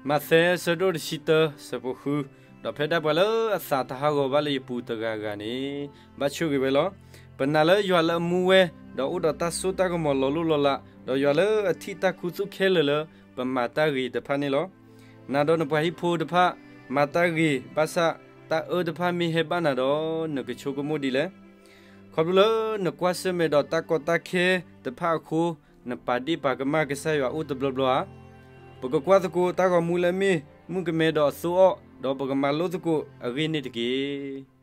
မးသဲ ဆၢဒိၣ်တဆံတၢ ဆၢဖိဃု, ဒီးဖဲဒၣ်ပှၤလၢအသးတဟးဂီၤဘၣ်လၢယပူၤတဂၤဂၤန့ၣ် ဘၣ်ဆိၣ်ဂ့ၤဝဲလီၤ. ပနာ်လၢယွၤလၢအမူဝဲ, ဒီးအိၣ်ဒီးတၢ်စိတၢ်ကမီၤလီၤလိၣ်လီၤလး, ဒီးယွၤလၢအထံၣ်တၢ်ခူသူၣ်ခဲလၢာ်လၢပမၤတၢ်ဂ့ၤတဖၣ်န့ၣ်လီၤ. နၤဒီးနပှၤဟံၣ်ဖိတဖၣ် မၤတၢ်ဂ့ၤဘၣ်ဆၣ် တၢ်အၢတဖၣ်မ့ၢ်ဟဲဘၣ်နၤဒီး နကဆိကမိၣ်ဒ်လဲၣ်. ခီဖျိလၢနကွၢ်ဆၢၣ်မဲာ်ဒီးတၢ်ကီတၢ်ခဲတဖၣ်အဃိ, နပာ်ဒ့ၣ်ပာ်ကမၣ်ကစၢ်ယွၤအိၣ်တဘျီဘျီဧါ. ပကကွၢ်သကိးတၢ်ဂီၤမူလၢအမ့ၢ်မုၣ်ကမဲဒီးအသိအီၣ်, ဒီးပကမၤလိသကိးအဂ့ၢ်န့ၣ်တက့ၢ်.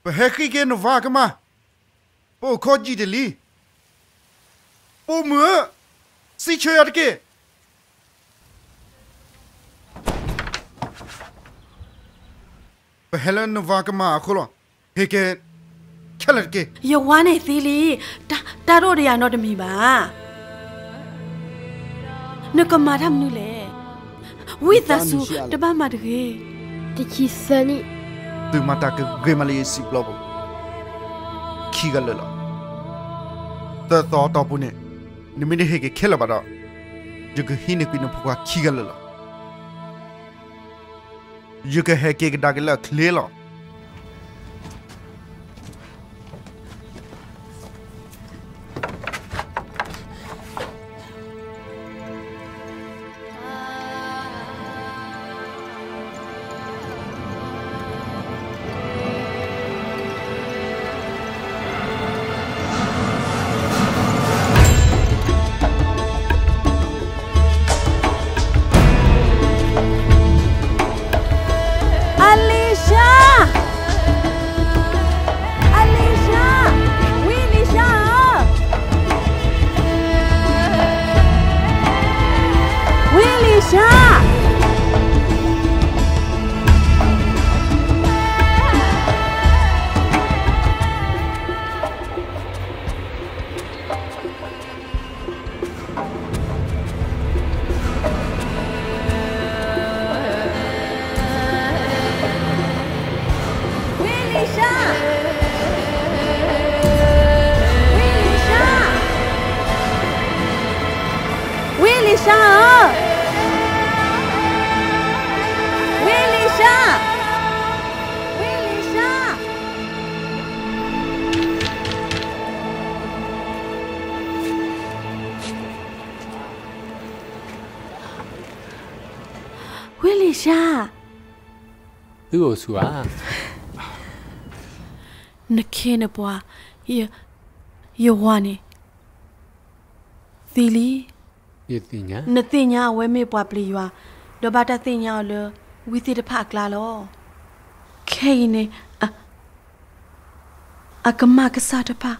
ပဟဲဃ့က့ၤနဝၤကမၢ်, ပအိၣ်ခိးယံာ်တ့ၢ်လံ. ပိာ်မုၣ်ဧၢ, စံးဆၢယၤတက့ၢ်. ပဟဲလၢနဝၤကမၢ်အဃိလီၤ. ဟ့ၣ်က့ၤခဲလၢာ်တက့ၢ်. ယဝၤန့ၣ်သံလံ, တၢ်တအိၣ်ဒီးယၤနီတမံၤဘၣ်. နကမၤတၢ်မနုၤလဲၣ်. ဝံသးစူၤ တဘၣ်မၤတဂ့ၤ. တဆံသၢနံၣ်, သုမၤတၢ်ကဂ့ၤမးလၢယစံာ်ပျီပူၤ, ခံဂၤလၢာ်လီၤ. သၢသီအတီၢ်ပူၤန့ၣ် နမ့ၢ်တဟ့ၣ်က့ၤခဲလၢာ်ဘၣ်ဒီး, ယကဟံးန့ၢ်ကွံာ်နဖိခွါခံဂၤလၢာ်လီၤ. ယကဟဲက့ၤကဒါက့ၤလၢအချ့လီၤ. အလံၤၡါ, အလံၤၡါ, ဝံလံၤၡါဧၢ, ဝံလံၤၡါ. ဝံလံၤၡါ, ဝံလံၤၡါ, ဝံလံၤၡါဧၢ, ဝံလံၤၡါ, ဝံလံၤၡါ. ဝံလံၤၡါ, သုအိၣ်ဆူၣ်ဧါ. နခ့နပှၤ, ယ, ယဝၤန့ၣ် သံလံ. နသ့ၣ်ညါအဝဲမ့ၢ်ပှၤပျံၤယွၤ, ဒီးဘၣ်တၢ်သ့ၣ်ညါအီၤလၢ ဝံသ့ၣ်တဖၣ်အကျါလီၤ. ခဲအံၤန့ၣ် အ, အကမၢ်ကစၢ်တဖၣ်,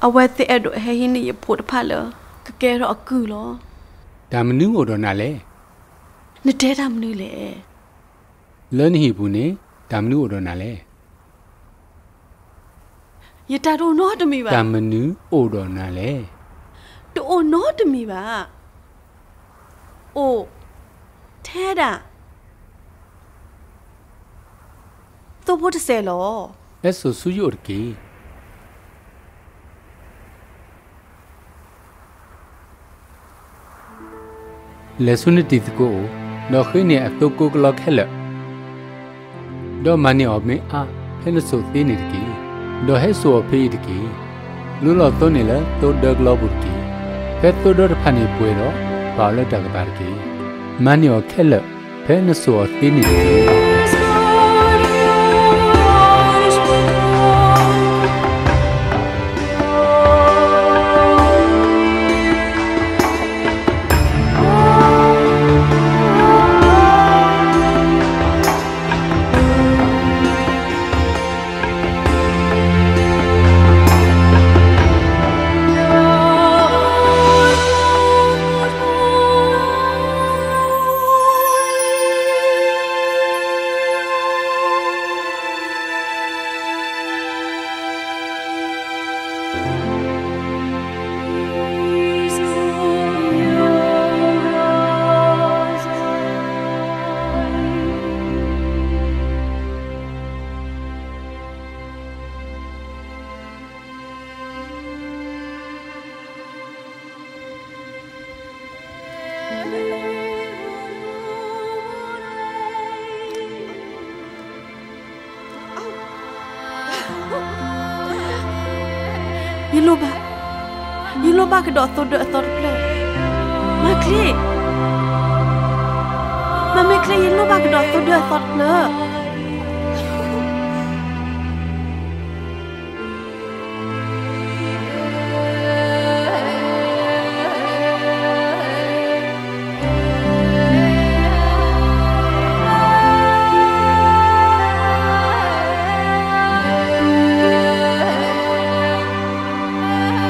အဝဲသ့ၣ်အဲၣ်ဒိးဟဲဟံးန့ၢ်ယဖိတဖၣ်လၢ ကကဲထီၣ်အကုၢ်လီၤ. တၢ်မနုၤအိၣ်ဒီးနၤလဲၣ်. နတဲတၢ်မနုၤလဲၣ်. လၢနဟံၣ်ပူၤန့ၣ် တၢ်မနုၤအိၣ်ဒီးနၤလဲၣ်. ယတၢ်တအိၣ်နီတမံၤဘၣ်. တၢ်မနုၤအိၣ်ဒီးနၤလဲၣ်. တအိၣ်နီတမံၤဘၣ်. အိၣ်ထဲဒၣ် သိဖိတစဲးလီၤ. ဟဲစိာ်ဆူယအိၣ်တက့ၢ်. လဲၤဆူနတံၤသကိးအိၣ်, ဒီးဃ့န့ၢ်အသိကိကလီခဲလၢာ်, ဒီးမၤန့ၢ်အီၤမ့ၢ်အါ ဖဲနစိာ်သ့န့ၣ်တက့ၢ်. ဒီးဟဲစိာ်အီၤဖဲအံၤတက့ၢ်. လူလီၤသိန့ၣ်လၢသိဒၢကလီပူၤတက့ၢ်. ဖဲသိဒၢတဖၣ်န့ၣ်ပှဲၤဒီး ပာ်အီၤလၢတၢ်ကပၤတက့ၢ်. မၤန့ၢ်အီၤခဲလၢာ် ဖဲနစိာ်အီၤသ့န့ၣ်တက့ၢ်. ယလိၣ်ဘၣ်, ယလိၣ်ဘၣ်ကဒီးသိဒၢအသီတဖျၢၣ်, မၤချ့, မၤမဲာ်ချ့ ယလိၣ်ဘၣ်ကဒီးသိဒၢအသီတဖျၢၣ်.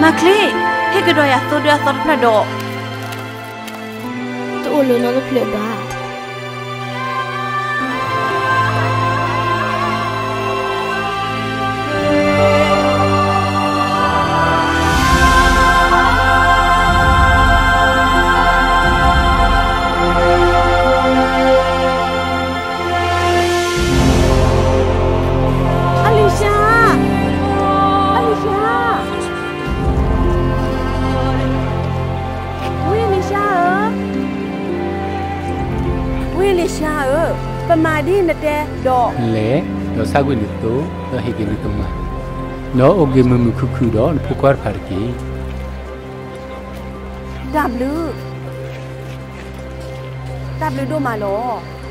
မၤချ့, ဟ့ၣ်ကဒီးယၤသိဒၢအသီတဖျၢၣ်ဒီး, တအိၣ်လၢၤနီတဖျၢၣ်ဘၣ်. အလံၤၡါ, အလံၤၡါ, ဝံအလံၤၡါဧၢ, ဝံအလံၤၡါဧၢ, ပမၤဒ်နတဲဒီး, လဲၤ, ဒီးဆါကွံာ်နသိ, ဒီးဟ့ၣ်က့ၤနကမၢ်, ဒီးအိၣ်က့ၤမုာ်မုာ်ခုၣ်ခုၣ်ဒီးနဖိခွါတဖၣ်တက့ၢ်. တၢ်ဘျုး, တၢ်ဘျုးဒိၣ်မးလီၤ.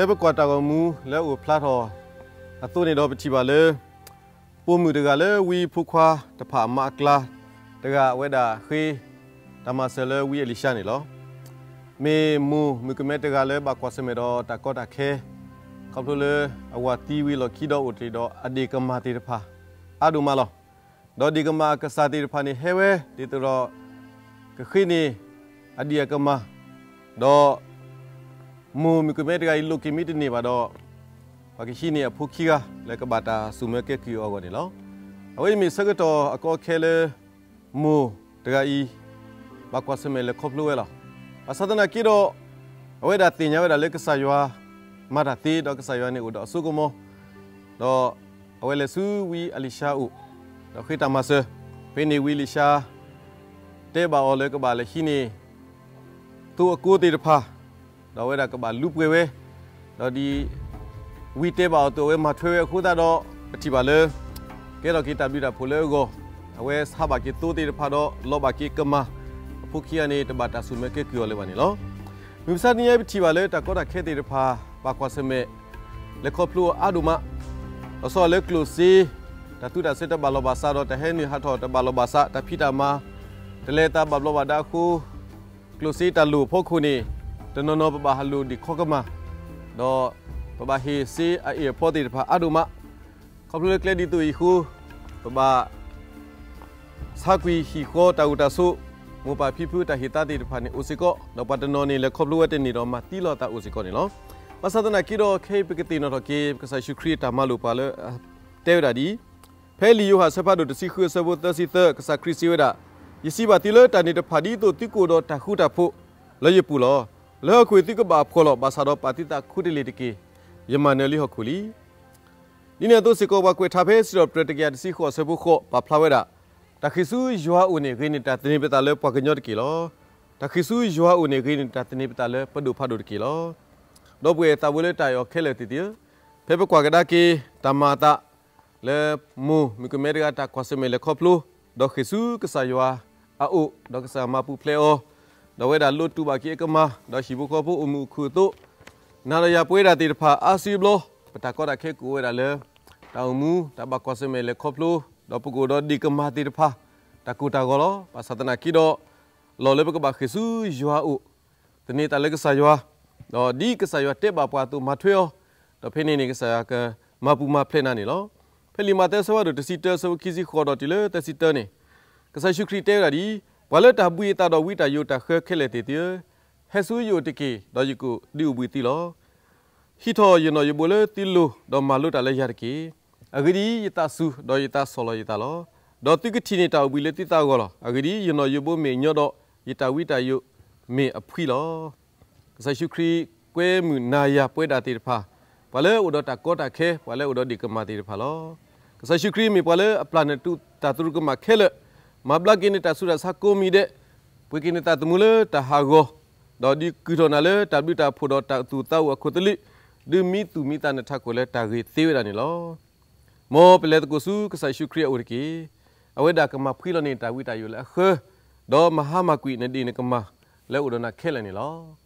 ဖဲပကွၢ်တၢ်ဂီၤမူလၢအအိၣ်ဖျါထီၣ် အသိးန့ၣ်ဒီးပထံၣ်ဘၣ်လၢ ပိာ်မုၣ်တဂၤလၢဝံဖိခွါတဖၣ်အမါအကျါတဂၤ အဝဲဒၣ်ဃ့တၢ်မၤစၢၤလၢဝံအ့လံၡါန့ၣ်လီၤ. မ့ၢ်မိၢ်မုၣ်ကမဲတဂၤလၢဘၣ်ကွၢ်ဆၢၣ်မဲာ်ဒီးတၢ်ကီတၢ်ခဲ ခီဖျိလၢအဝၤသံဝံၤလီၢ်ခံဒီးအိၣ်တ့ၢ်ဒီးအဒ့ၣ်ကမၢ်သ့ၣ်တဖၣ် အါဒိၣ်မးလီၤ. ဒီးဒ့ၣ်ကမၢ်အကစၢ်သ့ၣ်တဖၣ်န့ၣ် ဟဲဝဲဒ်သိးဒီး ကဃ့န့ၢ်အဒ့ၣ်အကမၢ်, ဒီး မိၢ်မုၣ်ကမဲတဂၤအံၤလိးက့ၤမ့ၢ်တန့ၢ်ဘၣ်ဒီး ပှၤကဟံးန့ၢ်အဖိခံဂၤလၢကဘၣ်တၢ်စူၢ်မၢကဲကုၢ်အီၤအဂီၢ်န့ၣ်လီၤ. အဝဲအံၤမ့ၢ်ဆၢကတီၢ်အကီအခဲလၢ မိၢ်တဂၤအံၤ ဘၣ်ကွၢ်ဆၢၣ်မဲာ်လဲၤခီဖျိဝဲလီၤ. ဘၣ်ဆၣ်သနာ်က့ဒီး အဝဲဒၣ်သ့ၣ်ညါဝဲဒၣ်လၢကစၢ်ယွၤမၤတၢ်သ့ ဒီးကစၢ်ယွၤန့ၣ်အိၣ်ဒီးအစိကမီၤ, ဒီးအဝဲလဲၤဆူဝံအ့လံၡါအအိၣ်, ဒီးဃ့တၢ်မၤစၢၤ, ဖဲန့ၣ်ဝံအ့လံၡါ တဲဘၣ်အီၤလၢကဘၣ်လဲၤဟံးန့ၢ် သိအကိသ့ၣ်တဖၣ်, ဒီးအဝဲဒၣ်ကဘၣ်လူပှဲၤဝဲ, ဒီးဒ် ဝံတဲဘၣ်အီၤအသိးအဝဲမၤထွဲဝဲအဃိသတးဒီး ပထံၣ်ဘၣ်လၢ ကဲထီၣ်က့ၤတၢ်ဘျုးတၢ်ဖှိၣ်လၢအဂီၢ်, အဝဲဆါဘၣ်က့ၤသိသ့ၣ်တဖၣ်ဒီး လီၤဘၣ်က့ၤကမၢ်, အဖိခံဂၤန့ၣ် တဘၣ်တၢ်စူၢ်မၢကဲကုၢ်အီၤလၢၤဘၣ်န့ၣ်လီၤ. မုၢ်မဆါတနံၤအံၤ ပထံၣ်ဘၣ်လၢတၢ်ကီတၢ်ခဲသ့ၣ်တဖၣ် ဘၣ်ကွၢ်ဆၢၣ်မဲာ် လဲၤခီဖျိအါဒိၣ်မး, လီၤဆီလၢကျိၣ်စ့ တၢ်သူတၢ်စဲတဘၣ်လီၢ်ဘၣ်စးဒီး တၢ်ဟဲနုာ်ဟးထီၣ်တဘၣ်လီၢ်ဘၣ်စး, တၢ်ဖံးတၢ်မၤ တလဲၤအသးဘၣ်ဘျီးဘၣ်ဒါအဃိ ကျိၣ်စ့တၢ်လိၣ်အဖီခိၣ်န့ၣ် တနီၤနီၤပဘၣ်ဟးလိၣ်ဒံးခီကမၢ်, ဒီးပဘၣ်ဟ့ၣ်စ့အအ့ၣ်အဖီသ့ၣ်တဖၣ်အါဒိၣ်မး, ခီဖျိလၢကျဲဒ်သိးအံၤအဃိ ပဘၣ် ဆါကွံာ်ဟံၣ်ဃီတၢ်အိၣ်တၢ်ဆိး, မိၢ်ပၢ်ဖံဖုတၢ်ဟ့ၣ်သါသ့ၣ်တဖၣ်န့ၣ်အိၣ်စ့ၢ်ကီး, ဒီးပှၤတနီၤန့ၣ် လဲၤခီဖျိဝဲတန့ၢ်ဒီးမၤသံလီၤသးအိၣ်စ့ၢ်ကီးန့ၣ်လီၤ. ဘၣ်ဆၣ်သနာ်က့ဒီး ခဲအံၤပကသ့ၣ်နီၣ်ထီၣ်က့ၤ ကစၢ်ယ့ၣ်ၡူးခရံာ်အတၢ်မၤလိာ်ပှၤလၢ တဲဝဲဒၣ်ဒ်အံၤ, ဖဲလံာ်ယိၤဟၣ်အဆၢဖးဒိၣ်တဆံဃုအဆၢဖိသၢဆံသၢ ကစၢ်ခရံာ်စံးဝဲဒၣ်, ယစံးဘၣ်သုလၢတၢ်န့ၣ်တဖၣ်ဒ်သိးသုကအိၣ်ဒီးတၢ်ဃူတၢ်ဖိးလၢယပူၤလီၤ. လၢဟီၣ်ခိၣ်အံၤသုကဘၣ်အဖှီၣ်လီၤ, ဘၣ်ဆၣ်ဒီးပာ်သုသးခူတလ့ၢ်တက့ၢ်. ယမၤနၢၤလံဟီၣ်ခိၣ်လံ. ဒ်န့ၣ်အသိးစ့ၢ်ကီး ပှၤကွဲးထါဖဲစံးထီၣ်ပတြၢၤတကယၤတဆံဃိးအဆၢဖိဃိး ပာ်ဖျါဝဲဒၣ်, တၢ်ဃ့ၢ်ဆူယွၤအအိၣ်န့ၣ် ဂ့ၤန့ၢ်တၢ်သန့ၤပသးလၢပှၤကညီတက့ၢ်လီၤ. တၢ်ဃ့ၢ်ဆူယွၤအအိၣ်န့ၣ် ဂ့ၤန့ၢ်တၢ်သန့ၤပသးလၢပဒိၣ်ဖးဒိၣ်တက့ၢ်လီၤ. ဒီပုၢ်ဝဲၢ်သးဝဲလၢတၢ်အဲၣ်အီၤခဲလၢာ်သ့ၣ်သုဧၢ, ဖဲပကွၢ်ကဒါက့ၤ တၢ်မၤအသး လၢမိၢ်မုၣ်ကမဲတဂၤတၢ်ကွၢ်ဆၢၣ်မဲာ်လဲၤခီဖျိ, ဒီးဃ့ၢ်ဆူကစၢ်ယွၤအအိၣ်, ဒီးကစၢ်မၤပူၤဖျဲးအီၤ, ဒီးအဝဲဒၣ်လိးတူၢ်ဘၣ်က့ၤအကမၢ်, ဒီးဟံၣ်ဖိဃီဖိအိၣ်မုာ်အိၣ်ခုၣ်အသိး, နၤဒီးယၤပဝဲဒၣ်သ့ၣ်တဖၣ်အါစုအါဘျီ, ပတၢ်ကီတၢ်ခဲကအိၣ်ဝဲဒၣ်လၢ တၢ်အိၣ်မူ တၢ်ဘၣ်ကွၢ်ဆၢၣ်မဲာ်လဲၤခီဖျိ, ဒီးပကအိၣ်ဒီးဒ့ၣ်ကမၢ်သ့ၣ်တဖၣ် တၢ်ကိၢ်တၢ်ဂီၤလီၤ. ဘၣ်ဆၣ်သနာ်က့ဒီး လီၢ်လၢပကဘၣ်ဃ့ၢ်ဆူယွၤအအိၣ်, သန့ၤသးလၢကစၢ်ယွၤ, ဒီးဒ်ကစၢ်ယွၤတဲဘၣ်ပှၤအသိးမၤထွဲအီၤ, ဒီးဖဲန့ၣ်န့ၣ် ကစၢ်ယွၤကမၤပူၤမၤဖျဲးနၤန့ၣ်လီၤ. ဖဲလံာ်မးသဲအဆၢဖးဒိၣ်တဆံတၢအဆၢဖိခံဆံဃိးဒီးတုၤလၢသၢဆံတၢန့ၣ်, ကစၢ်ယ့ၣ်ၡူးခရံာ်တဲဝဲဒၣ်ဒ်အံၤ, ပှၤလၢတၢ်ဘှံးအသးဒီးဝံတၢ်ယိးတၢ်ဃၢခဲလၢာ်သ့ၣ်သုဧၢ, ဟဲဆူယအိၣ်တက့ၢ်, ဒီးယကဒုးအိၣ်ဘှံးသုလီၤ. ဟံးထီၣ်ယနီၣ်ယိးဘိလၢသုလိၤ, ဒီးမၤလိတၢ်လၢယၤတက့ၢ်. အဂ့ၢ်ဒ်အံၤ, ယသးစူၤ, ဒီးယသးဆီၣ်လီၤယသးလီၤ. ဒီးသုကထံၣ်န့ၢ်တၢ်အိၣ်ဘှံးလၢသုသးအဂီၢ်လီၤ. အဂ့ၢ်ဒ်အံၤ, ယနီၣ်ယိးဘိမ့ၢ်အညီဒီး, ယတၢ်ဝံတၢ်ယိးမ့ၢ်အဖှံလီၤ. ကစၢ်ယ့ၣ်ၡူးခရံာ်ကွဲမုာ်နၤယၤပဝဲဒၣ်သ့ၣ်တဖၣ်, ပှၤလၢအိၣ်ဒီးတၢ်ကီတၢ်ခဲ, ပှၤလၢအိၣ်ဒီးဒ့ၣ်ကမၢ်သ့ၣ်တဖၣ်လီၤ. ကစၢ်ယ့ၣ်ၡူးခရံာ်မ့ၢ်ပှၤလၢအပျၢ်နတၢ်သရူးကမၣ်ခဲလၢာ်, မၤဘျါက့ၤနတၢ်ဆူးတၢ်ဆါကိးမံၤဒဲး, ပှ့ၤက့ၤနသးသမူလၢတၢ်ဟးဂီၤ, ဒီးဒုးကုၢ်ထီၣ်နၤလၢတၢ်ဘျုးတၢ်ဖှိၣ်ဒီးတၢ်သူၣ်သးအိၣ်အခိၣ်သလုး, ဒုးမံသူၣ်မံသးနထးခိၣ်လၢတၢ်ဂ့ၤသ့ဝဲဒၣ်န့ၣ်လီၤ. မ်ပလဲၤသကိးဆူကစၢ်ယ့ၣ်ၡူးခရံာ်အအိၣ်တက့ၢ်. အဝဲဒၣ်ကမၤဖှံလီၤန့ၢ်တၢ်ဝံတၢ်ယိးလၢအဃၢ, ဒီးမၤဟါမၢ်ကွံာ်နဒ့ၣ်နကမၢ်လၢအိၣ်ဒီးနၤခဲလၢာ်န့ၣ်လီၤ.